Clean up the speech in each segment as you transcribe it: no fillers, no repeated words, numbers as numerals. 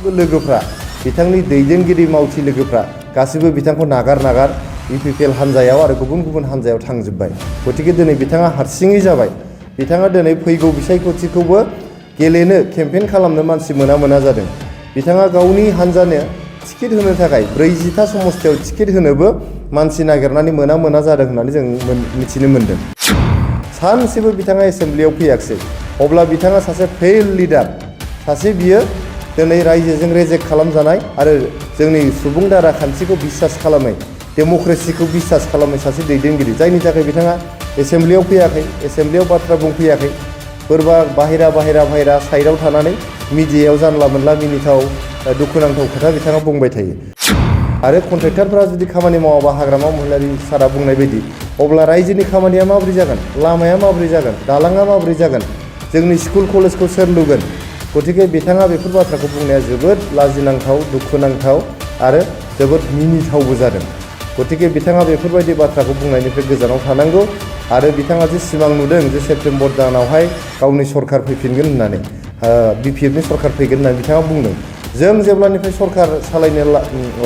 लोगोफ्रा बिथांनि दैदेनगिरि मावथि लोगोफ्रा गासिबो बिथांखौ नागार UPPL हान्जायाव आरो गुबुन हान्जायाव थांजोब्बाय। गतिके दिनै बिथाङा हारसिङै जाबाय। बिथाङा दिनै फैगौ बिसायख'थिखौबो गेलेनो केम्पेइन खालामनो मानसि मोना जादों। बिथाङा गावनि हान्जानो टिकेट होनो थाखाय 40टा समस्थियाव टिकेट होनोबो मानसि नागिरनानै मोना जादों होननानै जों मिथिनो मोन्दों। सानसेबो बिथाङा एसेम्ब्लियाव फैयाखिसै। अब्ला बिथाङा सासे फेइल लिडार, सासे बियो दिनै रायजोजों रेजेक्ट खालामजानाय आरो जोंनि सुबुं दारा खान्थिखौ बिसास खालामै, डेम'क्रेसिखौ बिसास खालामै सासे दैदेनगिरि, जायनि थाखाय बिथाङा एसेम्ब्लियाव फैयाखै, एसेम्ब्लियाव बाथ्रा बुंफैयाखै। सोरबा बाहेरा साइडआव थानानै मिडियायाव जानला मोनला मिनिथाव दुखुनांथाव खोथा बिथाङा बुंबाय थायो। आरो कन्ट्रेक्टरफोरा जुदि खामानि मावाबा हाग्रामा महिलारि सारा बुंनाय बायदि, अब्ला रायजोनि खामानिया माबोरै जागोन, लामाया माबोरै जागोन, दालाङा माबोरै जागोन, जोंनि स्कुल कलेजखौ सोर लुगोन? गतिके बिथाङा बेफोर बाथ्राखौ बुंनाया जोबोद लाजिनांथाव, दुखुनांथाव आरो जोबोद मिनिथावबो जादों। गतिके बिथाङा बेफोरबायदि बाथ्राखौ बुंनायनिफ्राय गोजानाव थानांगौ आरो बिथाङा जे सिमां नुदों जे सेप्तेम्बर दानावहाय गावनि सरकार फैफिनगोन होननानै, BPFनि सरकार फैगोन होननानै बिथाङा बुंदों। जों जेब्लानिफ्राय सरकार सालायनो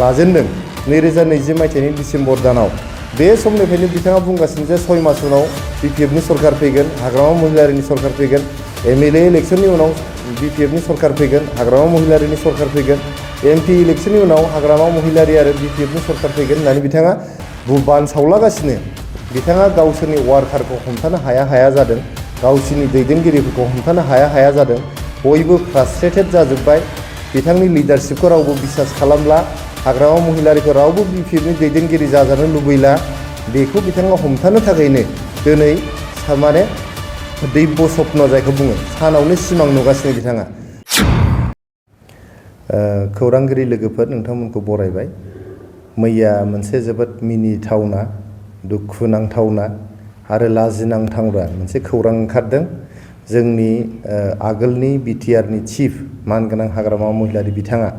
लाजेनदों 2020 मायथाइनि डिसेम्बर दानाव, बे समनिफ्रायनो बिथाङा बुंगासिनो जे 6 मास उनाव BPFनि सरकार फैगोन, हाग्रामा महिलारिनि सरकार फैगोन, MLA इलेक्सननि उनाव BPFनि सरकार फैगोन, हाग्रामा महिलारिनि सरकार फैगोन, MP इलेक्सननि उनाव हाग्रामा महिलारि आरो BPFनि सरकार फैगोन होननानै बिथाङा बानसावलागासिनो। बिथाङा गावसोरनि वार्कारखौ हमथानो हाया जादों, गावसोरनि दैदेनगिरिफोरखौ हमथानो हाया जादों। बयबो फ्रास्ट्रेटेड जाजोब्बाय। बिथांनि लिडारशिपखौ रावबो बिसास खालामला, हाग्रामा महिलारिखौ रावबो BPFनि दैदेनगिरि जाजानो लुबैला। बेखौ बिथाङा हमथानो थाखायनो दिनै माने दैब्य स्वप्न जायखौ बुङो, सानावनो सिमां नुगासिनो बिथाङा। खौरांगिरि लोगोफोर, नोंथांमोनखौ बरायबाय। मैया मोनसे जोबोद मिनिथावना, दुखुनांथावना आरो लाजिनांथावना मोनसे खौरां ओंखारदों। जोंनि आगोलनि BTRनि चिफ मानगोनां हाग्रामा महिलारि बिथाङा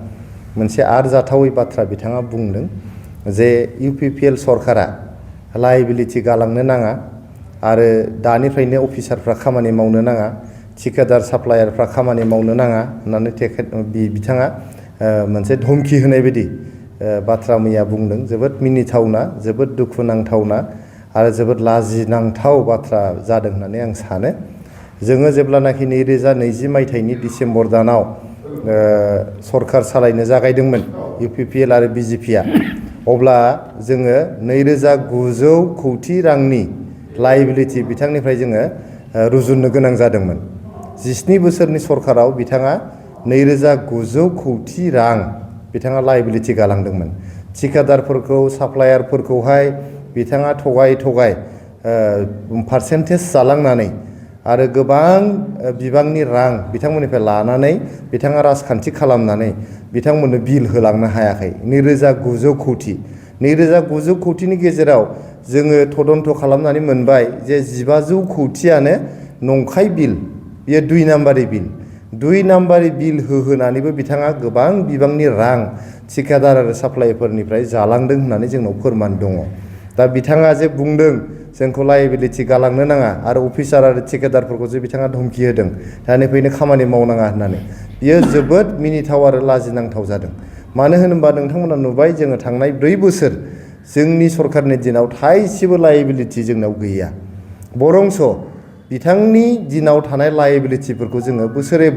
मोनसे आरजाथावै बाथ्रा बिथाङा बुंदों जे UPPL सरकारा लायबिलिटि गालांनो नाङा आरो दानिफ्रायनो अफिसारफ्रा खामानि मावनो नाङा, थिकादार साप्लायारफ्रा खामानि मावनो नाङा होननानै बिथाङा मोनसे धमकी होनाय बायदि बाथ्रा मैया बुंदों। जोबोद मिनिथावना, जोबोद दुखुनांथावना आरो जोबोद लाजिनांथाव बाथ्रा जादों होननानै आं सानो। जोङो जेब्लानाखि 2020 मायथाइनि डिसेम्बर दानाव सरकार सालायनो जागायदोंमोन UPPL आरो BJPआ, अब्ला जोङो 2,900 कौटि रांनि लायबिलिटि बिथांनिफ्राय जोङो रुजुननो गोनां जादोंमोन। 17 बोसोरनि सरकाराव बिथाङा 2,900 कौटि रां बिथाङा लायबिलिटि गालांदोंमोन। थिकादारफोरखौ, साप्लायारफोरखौहाय बिथाङा थगाय पार्सेन्टेज जालांनानै आरो गोबां बिबांनि रां बिथांमोननिफ्राय लानानै बिथाङा राजखान्थि खालामनानै बिथांमोननो बिल होलांनो हायाखै। 2,900 कौटि। 2,900 कौटिनि गेजेराव जोङो तदन्त खालामनानै मोनबाय जे 1,500 कौटियानो नंखाय बिल, बेयो 2 नाम्बारि बिल। 2 नाम्बारि बिल होनानैबो बिथाङा गोबां बिबांनि रां थिकादार आरो साप्लायरफोरनिफ्राय जालांदों होननानै जोंनाव फोरमान दङ। दा बिथाङा जे बुंदों जोंखौ लायबिलिटि गालांनो नाङा आरो अफिसार आरो थिकादारफोरखौ जे बिथाङा धमकी होदों दानिफ्रायनो खामानि मावनाङा होननानै, बियो जोबोद मिनिथाव आरो लाजिनांथाव जादों। मानो होनोबा नोंथांमोना नुबाय जोङो थांनाय 4 बोसोर जोंनि सरकारनि दिनाव थाइसेबो लायबिलिटि जोंनाव गैया। बरंस बिथांनि दिनाव थानाय लायबिलिटिफोरखौ जोङो बोसोरे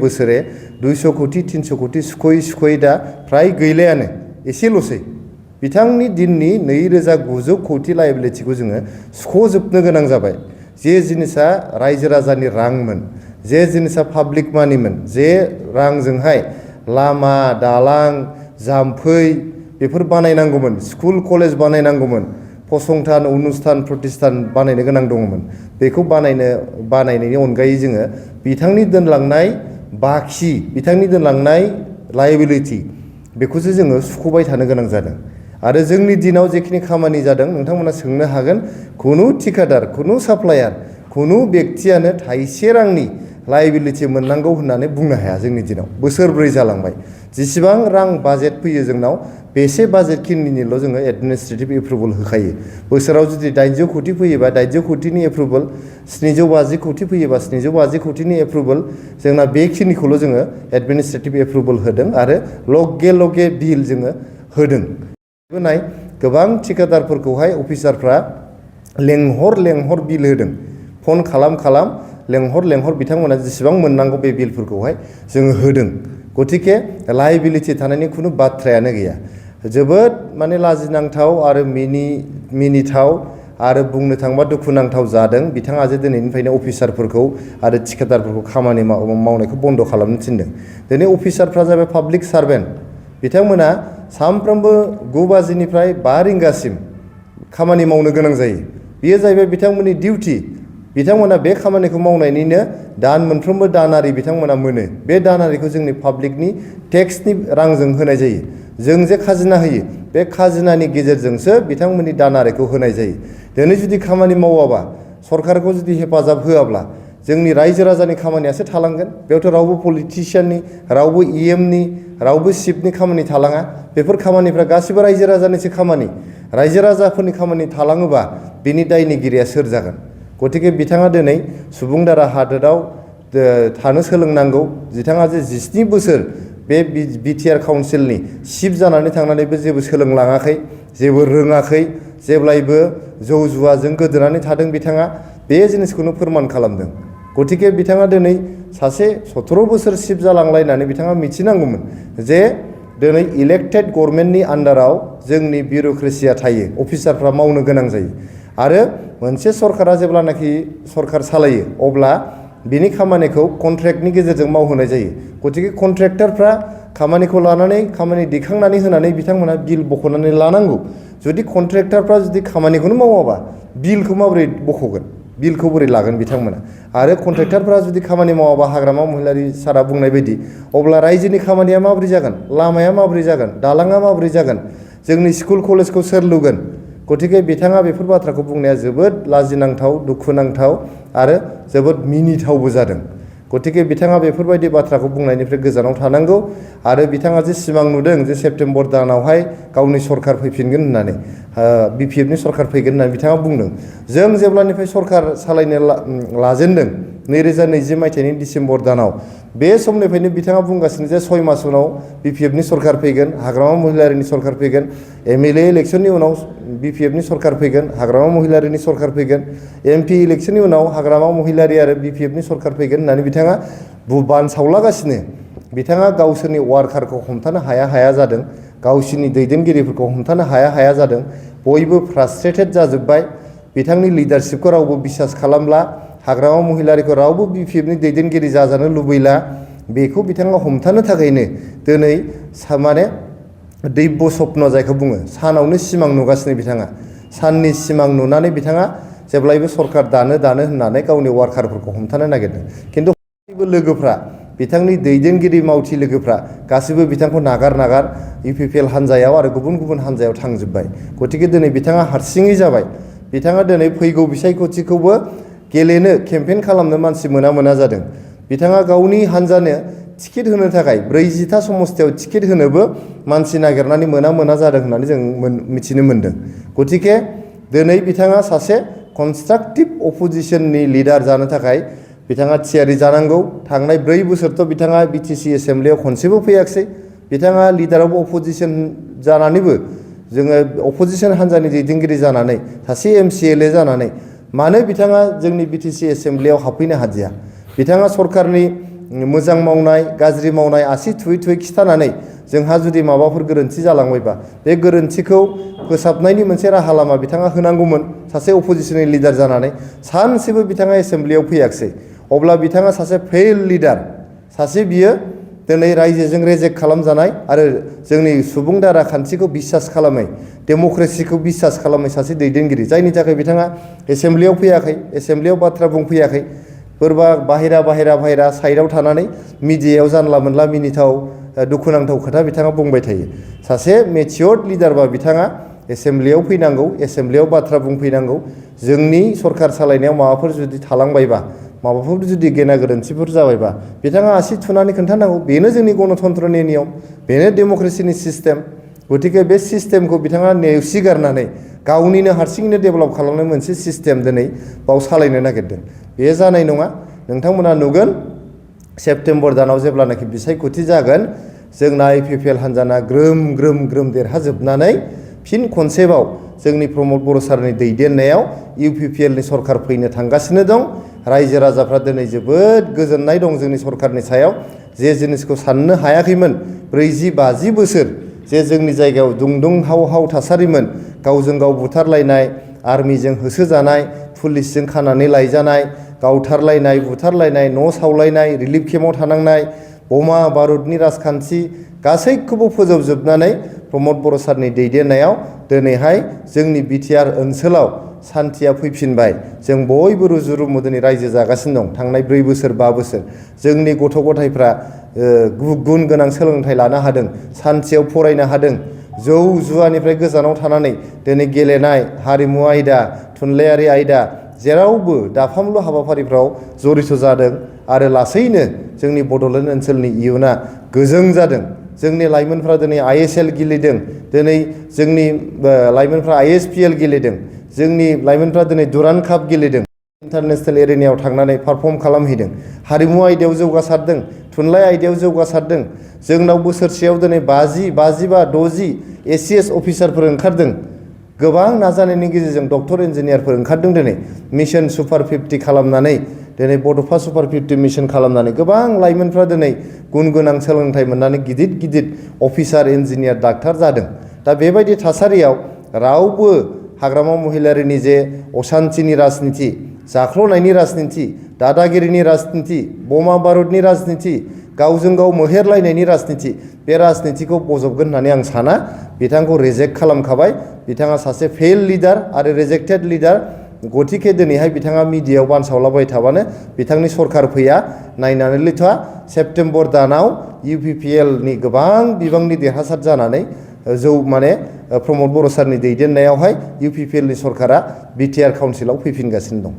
200 कौटि 300 कौटि सुख'यै दा फ्राय गैलायानो, एसेल'सै। बिथांनि दिननि 2,900 कौटि लायबिलिटिखौ जोङो सुख'जोबनो गोनां जाबाय। जे जिनिसा रायजो राजानि रांमोन, जे जिनिसा पाब्लिक मानिमोन, जे रांजोंहाय लामा, दालां, जाम्फै बेफोर बानायनांगौमोन, स्कुल कलेज बानायनांगौमोन, फसंथान, अनुस्थान, प्रतिष्ठान बानायनो गोनां दङमोन। बेखौ बानायनायनि अनगायै जोङो बिथांनि दोनलांनाय बाखि, बिथांनि दोनलांनाय लायबिलिटि बेखौसो जोङो सुख'बाय थानो गोनां जादों। आरो जोंनि दिनाव जेखिनि खामानि जादों नोंथांमोना सोंनो हागोन, खुनु थिकादार, खुनु साप्लायार, खुनु बेक्तियानो थाइसे रांनि लायबिलिटि मोननांगौ होननानै बुंनो हाया जोंनि दिनाव। बोसोरब्रै जालांबाय। जेसेबां रां बाजेट फैयो जोंनाव बेसे बाजेट खिनिनिल' जोङो एडमिनिस्ट्रेटिभ एप्रुभेल होखायो बोसोराव जुदि 800 कोटि फैयोबा 800 कोटिनि एप्रुभेल 750 कोटि फैयोबा 750 कोटिनि एप्रुभेल जोंना बेखिनिखौल' जोङो एडमिनिस्ट्रेटिभ एप्रुभेल होदों आरो लगे बिल जोङो होदों नाय गोबां ठिकादारफोरखौहाय अफिसारफ्रा लेंहर बिल होदों फन खालाम लेंहर बिथांमोना जेसेबां मोननांगौ बे बिलफोरखौहाय जोङो होदों गतिके लायबिलिटि थानायनि खुनु बाथ्रायानो गैया जोबोद माने लाजिनांथाव आरो मिनिथाव आरो बुंनो थाङोबा दुखुनांथाव जादों बिथाङा जे दिनैनिफ्रायनो अफिसारफोरखौ आरो ठिकादारफोरखौ खामानि मावनायखौ बन्द खालामनो थिनदों दिनै अफिसारफ्रा जाबाय पाब्लिक सार्भेन्ट बिथांमोना सानफ्रोमबो 9 बाजिनिफ्राय 5 रिंगासिम खामानि मावनो गोनां जायो बेयो जाहैबाय बिथांमोननि डिउटि बिथांमोना बे खामानिखौ मावनायनिनो मोनफ्रोमबो दानारि बिथांमोना मोनो बे दानारिखौ जोंनि पाब्लिकनि टेक्सनि रांजों होनाय जायो जों जे खाजोना होयो बे खाजोनानि गेजेरजोंसो बिथांमोननि दानारिखौ होनाय जायो दिनै जुदि खामानि मावाबा सरकारखौ जुदि हेफाजाब होआब्ला जोंनि रायजो राजानि खामानियासो थालांगोन बेयावथ' रावबो पलिटिशियाननि रावबो इएमनि रावबो चिफनि खामानि थालाङा बेफोर खामानिफ्रा गासिबो रायजो राजानिसो खामानि रायजो राजाफोरनि खामानि थालाङोबा बिनि दायनिगिरिया सोर जागोन गतिके बिथाङा दिनै सुबुं दारा हादोराव थानो सोलोंनांगौ बिथाङा जे 17 बोसोर बे बिटिआर काउन्सिलनि चिफ जानानै थांनानैबो जेबो सोलोंलाङाखै जेबो रोङाखै जेब्लायबो जौ जुवाजों गोदोनानै थादों बिथाङा बे जिनिसखौनो फोरमान खालामदों गतिके बिथाङा दिनै सासे 17 बोसोर चिफ जालांलायनानै बिथाङा मिथिनांगौमोन जे दिनै इलेक्टेड गभर्नमेन्टनि आन्डाराव जोंनि बिउर'क्रेसिया थायो अफिसारफ्रा मावनो गोनां जायो आरो मोनसे सरकारा जेब्लानाखि सरकार सालायो अब्ला बिनि खामानिखौ कन्ट्रेक्टनि गेजेरजों मावहोनाय जायो गतिके कन्ट्रेक्टरफ्रा खामानिखौ लानानै खामानि दैखांनानै होनानै बिथांमोना बिल बख'नानै लानांगौ जुदि कन्ट्रेक्टरफ्रा जुदि खामानिखौनो मावाबा बिलखौ माबोरै बख'गोन बिलखौ बोरै लागोन बिथांमोना आरो कन्ट्रेक्टरफ्रा जुदि खामानि मावाबा हाग्रामा महिलारि सारा बुंनाय बायदि अब्ला रायजोनि खामानिया माबोरै जागोन लामाया माबोरै जागोन दालाङा माबोरै जागोन जोंनि स्कुल कलेजखौ सोर लुगोन गतिके बिथाङा बेफोर बाथ्राखौ बुंनाया जोबोद लाजिनांथाव दुखुनांथाव आरो जोबोद मिनिथावबो जादों गतिके बिथाङा बेफोरबायदि बाथ्राखौ बुंनायनिफ्राय गोजानाव थानांगौ आरो बिथाङा जे सिमां नुदों जे सेप्तेम्बर दानावहाय गावनि सरकार फैफिनगोन होननानै बिपिएफनि सरकार फैगोन होननानै बिथाङा बुंदों जों जेब्लानिफ्राय सरकार सालायनो लाजेनदों 2020 मायथाइनि डिसेम्बर दानाव बे समनिफ्रायनो बिथाङा बुंगासिनो जे 6 मास उनाव बिपिएफनि सरकार फैगोन हाग्रामा महिलारिनि सरकार फैगोन एमएलए इलेक्सननि उनाव बिपिएफनि सरकार फैगोन हाग्रामा महिलारिनि सरकार फैगोन एमपि इलेक्सननि उनाव हाग्रामा महिलारि आरो बिपिएफनि सरकार फैगोन होननानै बिथाङा बानसावलागासिनो बिथाङा गावसोरनि वार्कारखौ हमथानो हाया जादों गावसोरनि दैदेनगिरिफोरखौ हमथानो हाया जादों बयबो फ्रास्ट्रेटेड जाजोब्बाय बिथांनि लिडारशिपखौ रावबो बिसास खालामला हाग्रामा महिलारिखौ रावबो बिपिएफनि दैदेनगिरि जाजानो लुबैला बेखौ बिथाङा हमथानो थाखायनो दिनै माने दैब्य स्वप्न जायखौ बुङो सानावनो सिमां नुगासिनो बिथाङा साननि सिमां नुनानै बिथाङा जेब्लायबो सरकार दानो होननानै गावनि वार्कारफोरखौ हमथानो नागिरदों खिन्थु गासैबो लोगोफ्रा बिथांनि दैदेनगिरि मावथि लोगोफ्रा गासैबो बिथांखौ नागार इउपिपिएल हान्जायाव आरो गुबुन हान्जायाव थांजोब्बाय गतिके दिनै बिथाङा हारसिङै जाबाय बिथाङा दिनै फैगौ बिसायख'थिखौबो गेलेनो केम्पेइन खालामनो मानसि मोना जादों बिथाङा गावनि हान्जानो टिकेट होनो थाखाय 40टा समस्थियाव टिकेट होनोबो मानसि नागिरनानै मोना जादों होननानै जों मिथिनो मोन्दों गतिके दिनै बिथाङा सासे कनस्ट्राक्टिभ अपोजिशननि लिडार जानो थाखाय बिथाङा थियारि जानांगौ थांनाय 4 बोसोरथ' बिथाङा बिटिसि एसेम्ब्लियाव खनसेबो फैयाखिसै बिथाङा लिडार अफ अपोजिशन जानानैबो जोङो अपोजिशन हान्जानि दैदेनगिरि जानानै सासे एमसिएलए जानानै मानो बिथाङा जोंनि बिटिसि एसेम्ब्लियाव हाबफैनो हादिया बिथाङा सरकारनि मोजां मावनाय गाज्रि मावनाय आसि थुयै खिथानानै जोंहा जुदि माबाफोर गोरोन्थि जालांबायबा बे गोरोन्थिखौ फोसाबनायनि मोनसे राहा लामा बिथाङा होनांगौमोन सासे अपोजिशननि लिडार जानानै सानसेबो बिथाङा एसेम्ब्लियाव फैयाखिसै अब्ला बिथाङा सासे फेल लिडार सासे बियो दिनै रायजोजों रेजेक्ट खालामजानाय आरो जोंनि सुबुं दारा खान्थिखौ बिसास खालामै डेम'क्रेसिखौ बिसास खालामै सासे दैदेनगिरि जायनि थाखाय बिथाङा एसेम्ब्लियाव फैयाखै एसेम्ब्लियाव बाथ्रा बुंफैयाखै सोरबा बाहेरा साइडआव थानानै मिडियायाव जानला मोनला मिनिथाव दुखुनांथाव खोथा बिथाङा बुंबाय थायो सासे मेचियर्ड लिडारबा बिथाङा एसेम्ब्लियाव फैनांगौ एसेम्ब्लियाव बाथ्रा बुंफैनांगौ जोंनि सरकार सालायनायाव माबाफोर जुदि थालांबायबा माबाफोर जुदि गेना गोरोन्थिफोर जाबायबा बिथाङा आसि थुनानै खोन्थानांगौ बेनो जोंनि गणतन्त्रनि नियम बेनो डेम'क्रेसिनि सिस्टेम गतिके बे सिस्टेमखौ बिथाङा नेवसिगारनानै गावनिनो हारसिङैनो डेभेलप खालामनाय मोनसे सिस्टेम दिनै बाव सालायनो नागिरदों। बे जानाय नङा। नोंथांमोना नुगोन सेप्तेम्बर दानाव जेब्लानाखि बिसायख'थि जागोन जोंना IPPL हान्जाना ग्रोम ग्रोम ग्रोम देरहाजोबनानै फिन खनसेबाव जोंनि प्रमद बर' सारनि दैदेननायाव UPPLनि सरकार फैनो थांगासिनो दं। रायजो राजाफ्रा दिनै जोबोद गोजोननाय दं जोंनि सरकारनि सायाव जे जिनिसखौ साननो हायाखैमोन 40-50 बोसोर जे जोंनि जायगायाव दुंदुं हाव हाव थासारिमोन गावजों गाव बुथारलायनाय आर्मिजों होसोजानाय पुलिसजों खानानै लायजानाय गावथारलायनाय बुथारलायनाय न' सावलायनाय रिलिफ केम्पआव थानांनाय बमा बारुदनि राजखान्थि गासैखौबो फोजोबजोबनानै प्रमद बर' सारनि दैदेननायाव दिनैहाय जोंनि बिटिआर ओनसोलाव सान्थिया फैफिनबाय। जों बयबो रुजु रुमु दिनै रायजो जागासिनो दं थांनाय 4 बोसोर 5 बोसोर जोंनि गथ' गथायफ्रा गुन गोनां सोलोंथाइ लानो हादों सान्थियाव फरायनो हादों जौ जुवानिफ्राय गोजानाव थानानै दिनै गेलेनाय हारिमु आयदा थुनलाइयारि आयदा जेरावबो दाफामलु हाबाफारिफ्राव जड़ित जादों आरो लासैनो जोंनि बड'लेण्ड ओनसोलनि इयुना गोजों जादों। जोंनि लाइमोनफ्रा दिनै ISL गेलेदों दिनै जोंनि लाइमोनफ्रा ISPL गेलेदों जोंनि लाइमोनफ्रा दिनै दुरान्ड काप गेलेदों इन्टारनेशनेल एरेनायाव थांनानै पारफर्म खालामहैदों हारिमु आयदायाव जौगासारदों थुनलाइ आयदायाव जौगासारदों। जोंनाव बोसोरसेयाव दिनै 50, 55, 60 ACS अफिसारफोर ओंखारदों। गोबां नाजानायनि गेजेरजों डक्टर इन्जिनियारफोर ओंखारदों दिनै मिशन सुपार 50 खालामनानै दिनै बड'फा सुपार 50 मिशन खालामनानै गोबां लाइमोनफ्रा दिनै गुन गोनां सोलोंथाइ मोननानै गिदिर गिदिर अफिसार इन्जिनियार डाक्टार जादों। दा बेबायदि थासारियाव रावबो हाग्रामा महिलारिनि जे असान्तिनि राजनिति जाख्ल'नायनि राजनिति दादागिरिनि राजनिति बमा बारुदनि राजनिति गावजों गाव मोहेरलायनायनि राजनिति बे राजनितिखौ बजबगोन होननानै आं साना। बिथांखौ रिजेक्ट खालामखाबाय। बिथाङा सासे फेल लिडार आरो रिजेक्टेड लिडार। गतिके दिनैहाय बिथाङा मिडियायाव बानसावलाबाय थाबानो बिथांनि सरकार फैया नायनानैल' था सेप्तेम्बर दानाव UPPLनि गोबां बिबांनि देरहासार जानानै प्रमद बर' सारनि दैदेननायावहाय UPPLनि सरकारा बिटिआर काउन्सिलाव फैफिनगासिनो दं।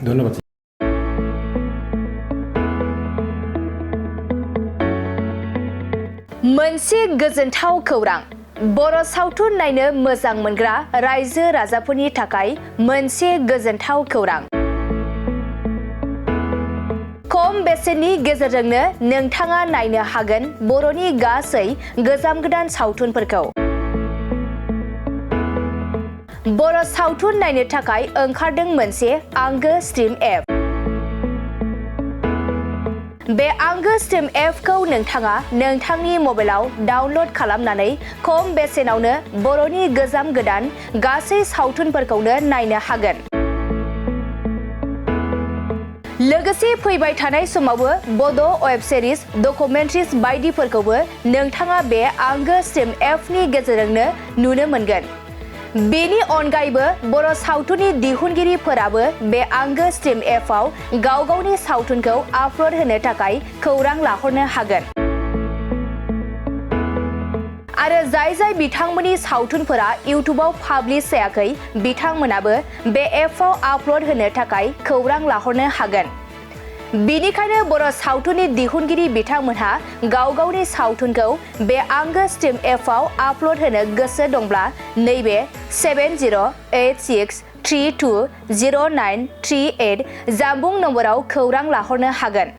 धन्यबाद। मोनसे गोजोनथाव खौरां बर' सावथुन नायनो मोजां मोनग्रा रायजो राजाफोरनि थाखाय मोनसे गोजोनथाव खौरां। खम बेसेननि गेजेरजोंनो नोंथाङा नायनो हागोन बर'नि गासै गोजाम गोदान सावथुनफोरखौ। बर' सावथुन नायनो थाखाय ओंखारदों मोनसे आंगो स्ट्रिम एप। बे आंगो स्ट्रिम एपखौ नोंथाङा नोंथांनि मबाइलाव डाउनल'ड खालामनानै खम बेसेनावनो बर'नि गोजाम गोदान गासै सावथुनफोरखौनो नायनो हागोन। लोगोसे फैबाय थानाय समावबो बड' वेब सिरिज डकुमेन्ट्रिज बायदिफोरखौबो नोंथाङा बे आंगो स्ट्रिम एपनि गेजेरजोंनो नुनो मोनगोन। बेनि अनगायैबो बर' सावथुननि दिहुनगिरिफोराबो बे आंगो स्ट्रिम एपआव गाव गावनि सावथुनखौ आपल'ड होनो थाखाय खौरां लाहरनो हागोन। आरो जाय बिथांमोननि सावथुनफोरा इउट्युबाव पाब्लिश जायाखै बिथांमोनाबो बे एपआव आपल'ड होनो थाखाय खौरां लाहरनो हागोन। बेनिखायनो बर' सावथुननि दिहुनगिरि बिथांमोनहा गाव गावनि सावथुनखौ बे आंगो स्ट्रिम एपआव आपल'ड होनो गोसो दंब्ला नैबे 7086320938 जानबुं नम्बराव खौरां लाहरनो हागोन।